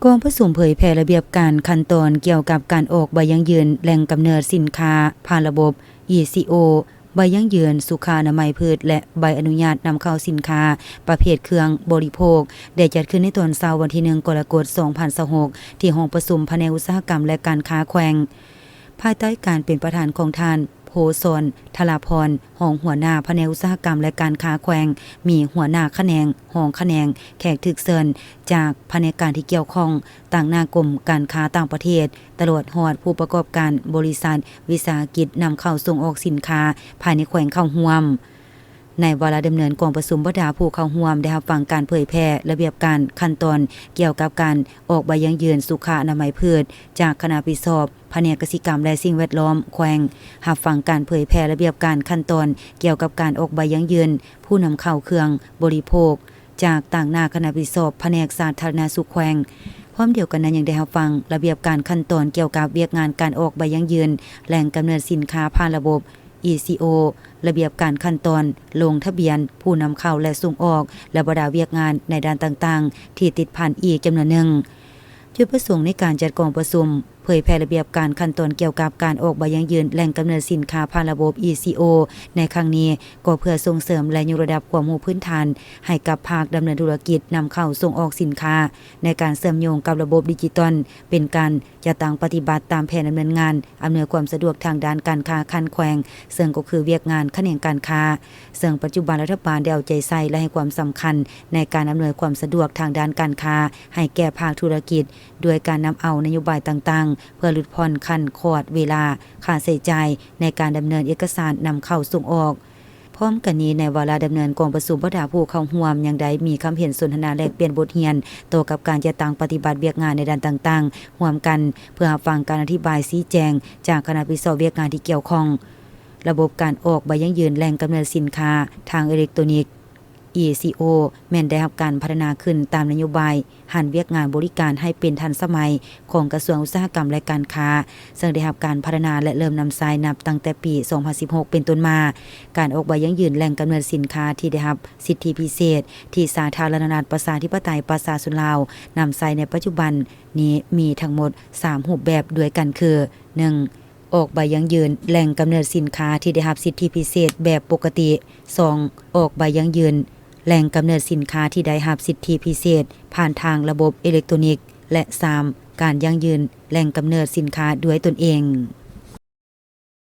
ກອງປະຊຸມເຜີຍແຜ່ລະບຽບການຂັ້ນຕອນກ່ຽວກັບການອອກໃບຢັ້ງຢືນແຫຼ່ງກຳເນີດສິນຄ້າຜ່ານລະບົບ ອີ ຊີ ໂອ, ໃບຢັ້ງຢືນສຸຂະອະນາໄມພືດ ແລະ ໃບອະນຸຍາດນຳເຂົ້າສິນຄ້າປະເພດເຄື່ອງບໍລິໂພກ ໄດ້ຈັດຂຶ້ນໃນຕອນເຊົ້າວັນທີໜຶ່ງ ກໍລະກົດ ສອງພັນຊາວຫົກ ທີ່ຫ້ອງປະຊຸມພະແນກອຸດສາຫະກຳ ແລະ ການຄ້າແຂວງ. ພາຍໃຕ້ການເປັນປະທານຂອງທ່ານ ໂພສອນ ທະລາພອນ ຮອງຫົວໜ້າພະແນກອຸດສາຫະກຳ ແລະ ການຄ້າແຂວງ, ມີຫົວໜ້າຂະແໜງ, ຮອງຂະແໜງ, ແຂກຖືກເຊີນຈາກພະແນກການທີ່ກ່ຽວຂ້ອງ, ຕາງໜ້າກົມການຄ້າຕ່າງປະເທດ, ຕະຫຼອດຮອດຜູ້ປະກອບການບໍລິສັດ, ວິສາຫະກິດນຳເຂົ້າສົ່ງອອກສິນຄ້າພາຍໃນແຂວງເຂົ້າຮ່ວມ. ໃນວາລະດຳເນີນກອງປະຊຸມ, ບັນດາຜູ້ເຂົ້າຮ່ວມໄດ້ຮັບຟັງການເຜີຍແຜ່ລະບຽບການຂັ້ນຕອນກ່ຽວກັບການອອກໃບຢັ້ງຢືນສຸຂະອະນາໄມພືດ ຈາກຄະນະຮັບຜິດຊອບ ພະແນກກະສິກຳ ແລະ ສິ່ງແວດລ້ອມແຂວງ, ຮັບຟັງການເຜີຍແຜ່ລະບຽບການຂັ້ນຕອນກ່ຽວກັບການອອກໃບຢັ້ງຢືນຜູ້ນຳເຂົ້າເຄື່ອງບໍລິໂພກ ຈາກຕາງໜ້າຄະນະຮັບຜິດຊອບພະແນກສາທາລະນະສຸກແຂວງ. ພ້ອມດຽວກັນນັ້ນຍັງໄດ້ຮັບຟັງລະບຽບການຂັ້ນຕອນກ່ຽວກັບວຽກງານການອອກໃບຢັ້ງຢືນແຫຼ່ງກຳເນີດສິນຄ້າຜ່ານລະບົບ ອີ ຊີ ໂອ, ລະບຽບການຂັ້ນຕອນລົງທະບຽນຜູ້ນຳເຂົ້າ ແລະ ສົ່ງອອກ ແລະ ບັນດາວຽກງານໃນດ້ານຕ່າງໆ ທີ່ຕິດພັນອີກຈຳນວນໜຶ່ງ. ຈຸດປະສົງໃນການຈັດກອງປະຊຸມ ເຜີຍແຜ່ລະບຽບການຂັ້ນຕອນກ່ຽວກັບການອອກໃບຢັ້ງຢືນແຫຼ່ງກຳເນີດສິນຄ້າຜ່ານລະບົບ ອີ ຊີ ໂອ ໃນຄັ້ງນີ້ ກໍເພື່ອສົ່ງເສີມ ແລະ ຍົກລະດັບຄວາມຮູ້ພື້ນຖານໃຫ້ກັບພາກດຳເນີນທຸລະກິດນຳເຂົ້າສົ່ງອອກສິນຄ້າ ໃນການເຊື່ອມໂຍງກັບລະບົບດິຈິຕອນ, ເປັນການຈັດຕັ້ງປະຕິບັດຕາມແຜນດຳເນີນງານ ອຳນວຍຄວາມສະດວກທາງດ້ານການຄ້າຂັ້ນແຂວງ, ເຊິ່ງກໍຄືວຽກງານຂະແໜງການຄ້າ, ເຊິ່ງປັດຈຸບັນລັດຖະບານໄດ້ເອົາໃຈໃສ່ ແລະ ໃຫ້ຄວາມສຳຄັນໃນການອຳນວຍຄວາມສະດວກທາງດ້ານການຄ້າໃຫ້ແກ່ພາກທຸລະກິດ ດ້ວຍການນຳເອົານະໂຍບາຍຕ່າງໆ ເພື່ອຫຼຸດຜ່ອນຂັ້ນຂອດເວລາ, ຄ່າໃຊ້ຈ່າຍໃນການດຳເນີນເອກະສານນຳເຂົ້າສົ່ງອອກ. ພ້ອມກັນນີ້, ໃນວາລະດຳເນີນກອງປະຊຸມ, ບັນດາຜູ້ເຂົ້າຮ່ວມຍັງໄດ້ມີຄຳເຫັນສົນທະນາແລກປ່ຽນບົດຮຽນຕໍ່ກັບການຈັດຕັ້ງປະຕິບັດວຽກງານໃນດ້ານຕ່າງໆ ຮ່ວມກັນ ເພື່ອຮັບຟັງການອະທິບາຍຊີ້ແຈງຈາກຄະນະຮັບຜິດຊອບວຽກງານທີ່ກ່ຽວຂ້ອງ. ລະບົບການອອກໃບຢັ້ງຢືນແຫຼ່ງກຳເນີດສິນຄ້າທາງເອເລັກໂຕນິກ ອີ ຊີ ໂອ ແມ່ນໄດ້ຮັບການພັດທະນາຂຶ້ນຕາມນະໂຍບາຍຫັນວຽກງານບໍລິການໃຫ້ເປັນທັນສະໄໝຂອງກະຊວງອຸດສາຫະກຳ ແລະ ການຄ້າ, ເຊິ່ງໄດ້ຮັບການພັດທະນາ ແລະ ເລີ່ມນຳໃຊ້ນັບຕັ້ງແຕ່ປີສອງພັນສິບຫົກເປັນຕົ້ນມາ. ການອອກໃບຢັ້ງຢືນແຫຼ່ງກຳເນີດສິນຄ້າທີ່ໄດ້ຮັບສິດທິພິເສດທີ່ສາທາລະນະລັດປະຊາທິປະໄຕປະຊາຊົນລາວນຳໃຊ້ໃນປັດຈຸບັນນີ້ມີທັງໝົດສາມຮູບແບບດ້ວຍກັນຄື ໜຶ່ງ ອອກໃບຢັ້ງຢືນແຫຼ່ງກຳເນີດສິນຄ້າທີ່ໄດ້ຮັບສິດທິພິເສດແບບປົກກະຕິ, ສອງ ອອກໃບຢັ້ງຢືນແຫຼ່ງກຳເນີດສິນຄ້າທີ່ໄດ້ຮັບສິດທິພິເສດຜ່ານທາງລະບົບເອເລັກໂຕນິກ ແລະ ສາມ ການຢັ້ງຢືນແຫຼ່ງກຳເນີດສິນຄ້າດ້ວຍຕົນເອງ.